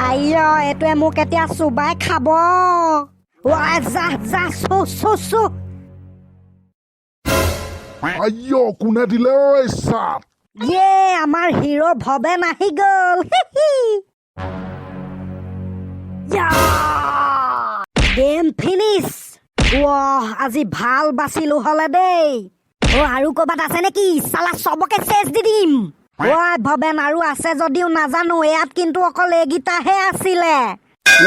আইঅ, এইটোৱে মোক এতিয়া চোবাই খাব। ঐ, যা যা, চু চু চু। আইঅ, কোনে দিলে ঐ চাট? ইয়ে, আমাৰ হিৰ' ভৱেন আহি গ'ল। ইয়া! Game finish. ৱাহ, আজি ভাল বাচিলো হলে দেই। অ, আৰু ক'ৰবাত আছে নেকি? চালা চবকে চেচ দি দিম। ঐ ভৱেন, আৰু আছে যদিও নাজানো, ইয়াত কিন্তু অকল এইকেইটাহে আছিলে।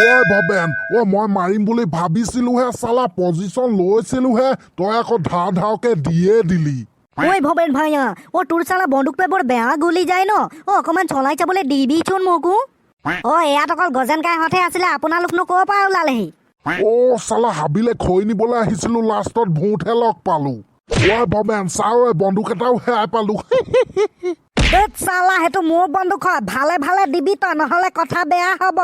ঐ ভৱেন, অ মই মাৰিম বুলি ভাবিছিলোহে, চালা পজিশ্যন লৈছিলোহে, তই আকৌ ধাও ধাওকে দিয়ে দিলি। ঐ ভৱেন ভাইয়া, অ তোৰ চালা বন্দুকটোৱে বৰ বেয়া গুলি যায় ন? অ, অকণমান চলাই চাবলৈ দিবিচোন মোকো। অ, ইয়াত অকল গজেন কাইহঁতহে আছিলে, আপোনালোকনো ক'ৰ পৰা ওলালেহি? অ চালা, হাবিলে খৈ নিবলৈ আহিছিলো, লাষ্টত ভূতহে লগ পালো। ঐ ভৱেন, চা ঐ, বন্দুক এটাও হেৰাই পালো। ধেৎ চালা, সেইটো মোৰ বন্দুক হয়। ভালে ভালে দিবি তই, নহ'লে কথা বেয়া হ'ব।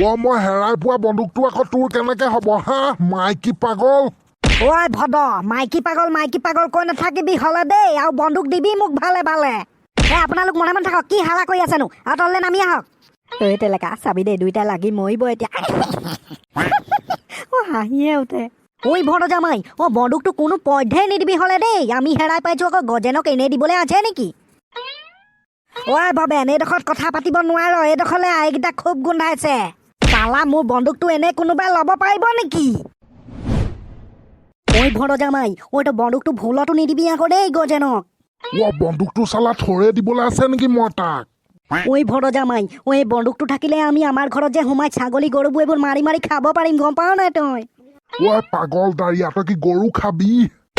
অ, মই হেৰাই পোৱা বন্দুকটো আকৌ তোৰ কেনেকে হ'ব হা, মাইকী পাগল? ঐ ভদ, মাইকী পাগল মাইকী পাগল কৈ নাথাকিবি হ'লে দেই, আৰু বন্দুক দিবি মোক ভালে ভালে। এ আপোনালোক মনে মনে থাকক, কি হালা কৰি আছেনো? আৰু তললৈ নামি আহক। ঐ তেলেকা, চাবি দেই, দুইটা লাগি মৰিব এতিয়া। অ, হাঁহিয়ে উঠে। ঐ ভদ জামাই, অ বন্দুকটো কোনো পধ্যেই নিদিবি হ'লে দেই। আমি হেৰাই পাইছো, আকৌ গজেনক এনেই দিবলৈ আছে নেকি? ঐ ভৱেন, এইডোখৰত কথা পাতিব নোৱাৰ, এইডোখৰলৈ এইকেইটা খুব গোন্ধাইছে। চালা মোৰ বন্দুকটো এনেই কোনোবাই ল'ব পাৰিব নেকি? ঐ ভদ জামাই, ঐ তই বন্দুকটো ভুলতো নিদিবি আকৌ দেই গজেনক। অ, বন্দুকটো চালা থৰে দিবলৈ আছে নেকি মই তাক? ঐ ভদ জামাই, ঐ এই বন্দুকটো থাকিলে আমি আমাৰ ঘৰত যে সোমাই ছাগলী গৰুবোৰ এইবোৰ মাৰি মাৰি খাব পাৰিম, গম পাৱ নাই তই? ঐ পাগল দাঁড়িয়া, তই কি গৰু খাবি?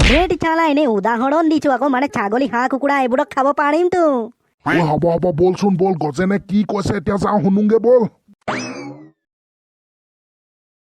ধেত চালা, এনেই উদাহৰণ দিছো আকৌ, মানে ছাগলী হাঁহ কুকুৰা এইবোৰক খাব পাৰিমতো। ঐ হ'ব হ'ব, বলচোন বল, গজেনে কি কৈছে এতিয়া যাওঁ শুনোগে বল।